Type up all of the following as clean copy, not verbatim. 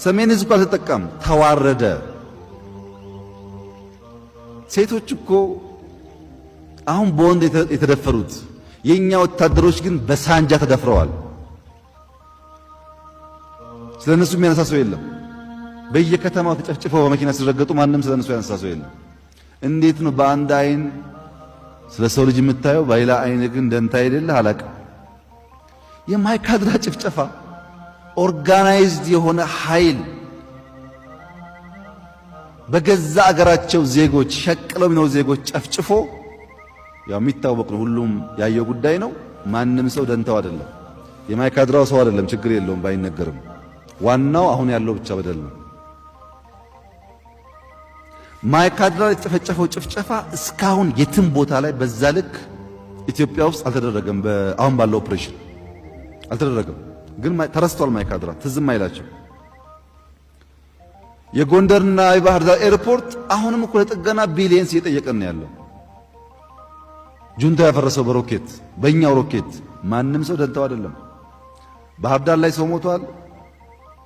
ሰሜን እዝ እኮ አልተጠቃም፣ ተዋረደ። ሴቶች እኮ አሁን በወንድ የተደፈሩት፣ የኛ ወታደሮች ግን በሳንጃ ተደፍረዋል። ስለ እነሱ የሚያነሳ ሰው የለም። በየከተማው ተጨፍጭፈው በመኪና ሲረገጡ ማንም ስለ እነሱ ያነሳ ሰው የለም። እንዴት ነው በአንድ አይን ስለ ሰው ልጅ የምታየው፣ በሌላ አይን ግን ደንታ የሌለህ? አላቅም። የማይካድራ ጭፍጨፋ organized የሆነ ኃይል በገዛ አገራቸው ዜጎች፣ ሸቅለው የሚኖሩ ዜጎች ጨፍጭፎ፣ ያው የሚታወቅ ነው። ሁሉም ያየው ጉዳይ ነው። ማንም ሰው ደንታው አይደለም። የማይካድራው ሰው አይደለም፣ ችግር የለውም ባይነገርም። ዋናው አሁን ያለው ብቻ በደል ነው። ማይካድራ የተጨፈጨፈው ጭፍጨፋ እስካሁን የትም ቦታ ላይ በዛ ልክ ኢትዮጵያ ውስጥ አልተደረገም። አሁን ባለው ኦፕሬሽን አልተደረገም። ግን ተረስቷል። ማይካድራ ትዝም አይላቸው። የጎንደርና የባህር ዳር ኤርፖርት አሁንም እኮ ለጥገና billions እየጠየቀን ነው ያለው። ጁንታ ያፈረሰው በሮኬት፣ በእኛው ሮኬት፣ ማንም ሰው ደንታው አይደለም። ባህር ዳር ላይ ሰው ሞቷል።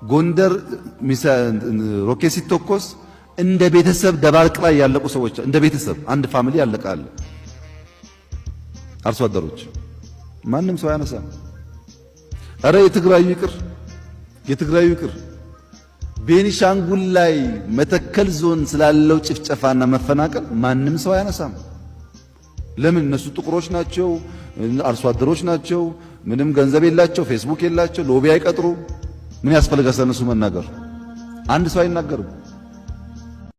ጎንደር ሮኬት ሲተኮስ እንደ ቤተሰብ ደባርቅ ላይ ያለቁ ሰዎች፣ እንደ ቤተሰብ አንድ family ያለቃል። አርሶ አደሮች ማንም ሰው አያነሳም። እረ የትግራዩ ይቅር፣ የትግራዩ ይቅር። ቤኒሻንጉል ላይ መተከል ዞን ስላለው ጭፍጨፋና መፈናቀል ማንም ሰው አያነሳም። ለምን? እነሱ ጥቁሮች ናቸው፣ አርሶ አደሮች ናቸው፣ ምንም ገንዘብ የላቸው፣ ፌስቡክ የላቸው፣ lobby አይቀጥሩ። ምን ያስፈልጋል ስለነሱ መናገር? አንድ ሰው አይናገርም።